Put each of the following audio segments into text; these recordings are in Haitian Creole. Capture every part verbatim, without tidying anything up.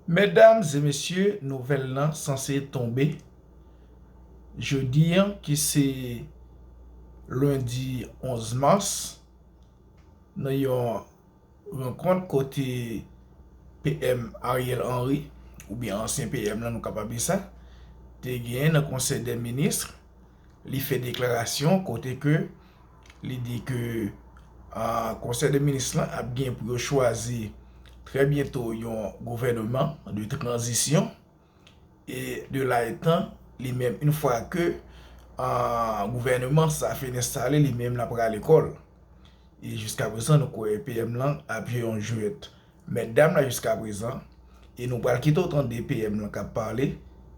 Medam e mesye, nouvèl lan sanse tonbe jodi an, ki se lendi onz mas, nan yon rankont kote P M Ariel Henry, oubyen ansyen P M lan, nou kapab di sa, te genyen nan Konsèy dè Minis. Li fè deklarasyon kote ke li di ke, a, Konsèy dè Minis lan ap gen pou yo chwazi trè byento yon gouvènman de tranzisyon. E de la etan, li menm, yon fwa ke, a, gouvènman sa fin enstale, li menm l ap rale kò l. E jiskaprezan, nou kwè P M lan ap jwe yon jwèt mètdam la jiskaprezan. E nou pral kite w tande P M lan k ap pale,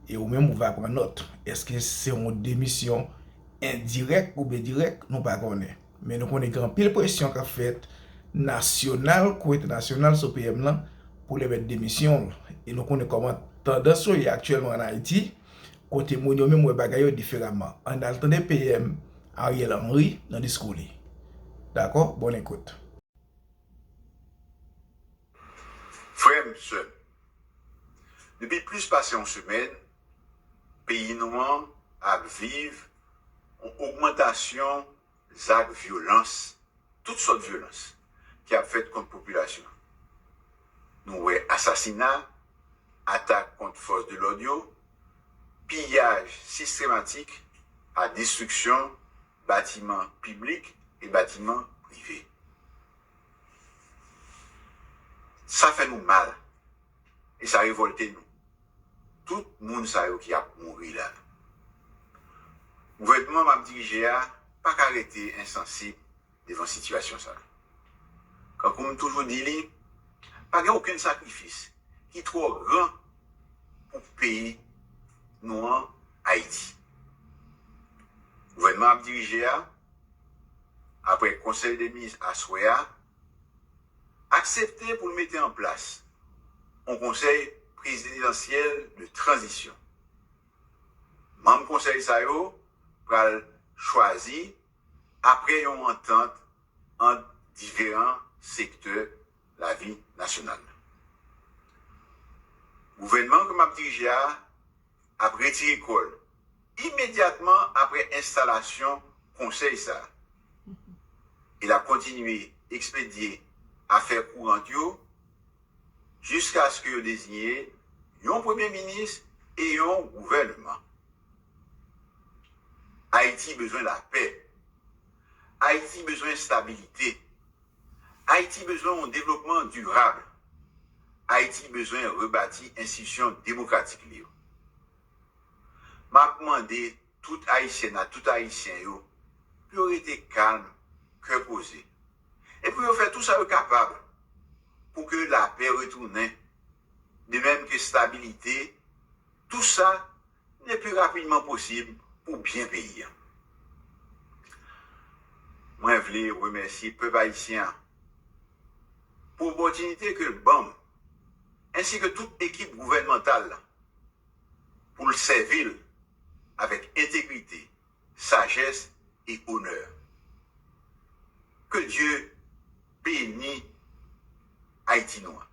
e ou menm ou va pran nòt. Èske se yon demisyon endirèk oubyen dirèk, nou pa konnen. Men nou konnen gen anpil presyon k ap fèt nasyonal kou entènasyonal sou P M lan pou l remèt demisyon l. E nou konnen kòman tandans yo ye aktyèlman ann Ayiti, kote moun yo menm wè bagay yo diferaman. Ann al tande P M Ariel Henry nan diskou li. Dakò? Bòn ekout. Frè m, sè m, depi plis pase yon semèn, peyi nou an ap viv yon ogmantasyon zak vyolans, tout sòt vyolans, ki ap fèt kont popilasyon an. Nou wè asasina, atak kont fòs de lòd yo, piyaj sistematik ak destriksyon batiman piblik e batiman prive. Sa fè nou mal e sa revòlte nou. Tout moun sa yo ki ap mouri la. Gouvènman m ap dirije a pa ka rete ensansib devan sitiyasyon sa a. Kankou m toujou di li, pa gen okenn sakrifis ki twò gran pou peyi nou an, Ayiti. Gouvènman ap dirije a, apre Konsèy dè Minis aswè a, aksepte pou l mete an plas yon konsèy prezidansyèl de tranzisyon. Manm konsèy sa yo pral chwazi apre yon antant ant diferan sektè lavi nasyonal la. Gouvènman ke m ap dirije a ap retire kò l imedyatman apre enstalasyon konsèy sa a. E l ap kontinye ekspedye afè kourant yo jiskaske yo deziye yon premye minis e yon gouvènman. Ayiti bezwen lapè. Ayiti bezwen estabilite. Ayiti bezwen yon devlopman dirab. Ayiti bezwen rebati enstitisyon demokratik li yo. M ap mande tout Ayisyèn ak tout Ayisyen yo pou yo rete kalm, kè poze, e pou yo fè tou sa yo kapab pou ke lapè retounen, de menm ke estabilite, tou sa le pli rapidman posib pou byen peyi a. Mwen vle remèsye pèp ayisyen an pou opòtinite ke l ban m, ensi ke tout ekip gouvènmantal la, pou l sèvi l avèk entegrite, sajès e onè. Ke Dye beni Ayiti nou an.